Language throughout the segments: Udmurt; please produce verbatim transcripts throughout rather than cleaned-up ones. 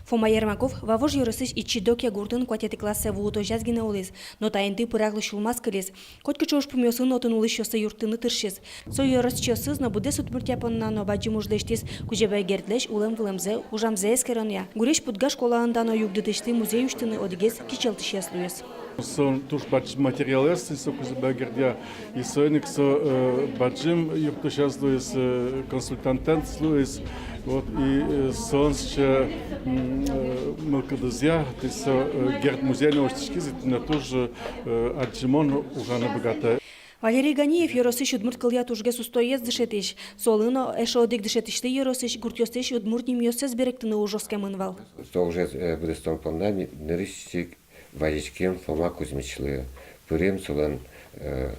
Фома Ермаков Вавож ёросысь Ичи-Докъя гуртын куатетӥ классэ вуытозяз гинэ улӥз, но та инты пыраклы сюлмаз кылиз. Котькыӵе ужпумъёсын отын улӥсьёсты юрттыны тыршиз. Со ёросчиосыз но, быдэс Удмуртия понна но бадӟым уж лэсьтӥз Кузебай Гердлэсь улэм-вылэмзэ, ужамзэ эскеронъя. Гурезь-Пудга школаын дано югдытӥсьлы музей усьтыны одӥгез кичӧлтӥсез луиз. Со туж бадӟым материалъёс, со Кузебай Гердъя, и соин ик со, э, бадӟым юрттӥсез луиз, э, консультантэн луиз. Вот, и, э, солэн сыӵе, м, э, мылкыдызъя, то есть со, э, Герд музейын усьтӥськиз, и тӥни туж, э, адӟымон ужаны быгатэ. Валерий Ганиев ёросысь удмурт кылъя тужгес устоез дышетӥсь. Солы но эшшо одӥг дышетӥсьлы ёросысь гуртъёсысь удмурт нимъёссэс берыктыны уж оскемын вал. Со ужез, э, быдэстон понна ми нырысь ик вазиським Фома Кузьмичлы, пырим солэн, э,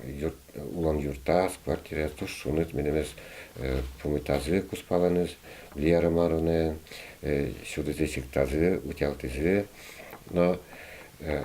юрт-, улон юртаз, квартираз. Туж шуныт милемыз, э, пумитазы кузпалэныз, Лия Романовнаен, э, сюдӥзы, сиктӥзы, утялтӥзы. Но, э,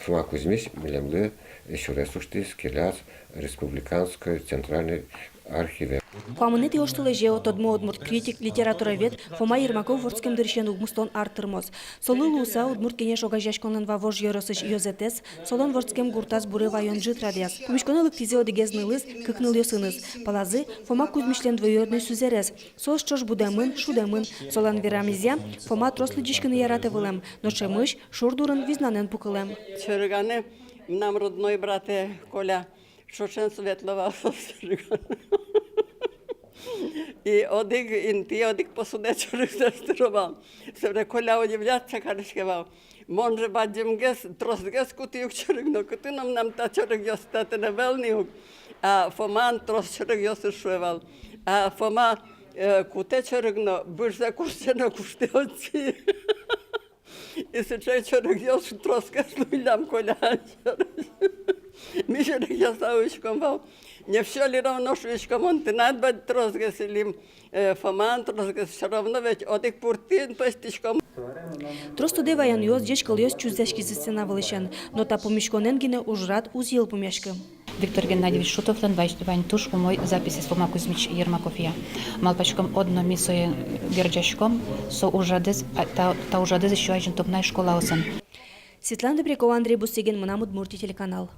Фома Кузьмич милемлы, э, сюрес усьтӥз, келяз республиканской центральной архиве. Куамынэтӥ оштолэзе тодмо удмурт критик, литературовед Фома Ермаков вордскем дырысен укмыстон ар тырмоз. Солы луыса, Удмурт Кенеш огазеяськонлэн Вавож ёросысь ёзэтэз, солэн вордскем гуртаз буре ваён ӝыт радъяз. Пумиськонэ лыктӥзы одӥгез нылыз кык нылъёсыныз. Пӧлазы Фома Кузьмичлэн двоюродной сузэрез. Соос ӵош будэмын, шудэмын. Солэн верамезъя, Фома трос лыдӟиськыны яратэ вылэм, но ӵемысь шур дурын визнанэн пукылэм. Чорыганы мынам родной братэ Коля. Ӵошен со ветло вал, соос чорыганы. И одӥг интые одӥг посудае чорыгзэс тыро вал. Собере Коля удивляться кариське вал. Мон же бадӟымгес, тросгес кутӥ ук чорыг но, кытын но мынам та чорыгъёс, татын ӧвӧл ни ук. А Фомаын трос чорыгъёсыз, шуэ вал. А Фома, э, кутэ чорыг но, быжзэ куртче но куштэ отчы. И сыӵе чорыгъёс тросгес луиллям Коляен сярысь. Ми чорыгъёсаз учком вал. Не всё ли равно, шуиськом, мон тынад бадӟым тросгес или, э, Фомаын тросгес, всё равно ведь одӥг пуртын пӧзьтӥськом. Трос тодэ ваёнъёс, ӟеч кылъёс чузъяськизы сцена вылысен. Но та пумиськонэн гинэ ужрад уз йылпумъяськы. Виктор Геннадьевич Шутовлэн вань, вань туж умой записез Фома Кузьмич Ермаковъя. Малпаськом, одно ми сое герӟаськом, со ужрадэз, а, та, та ужрадэз ещё азинтом на школаосын. Светлана Добрякова, Андрей Бусыгин, «Мынам Удмуртие» телеканал.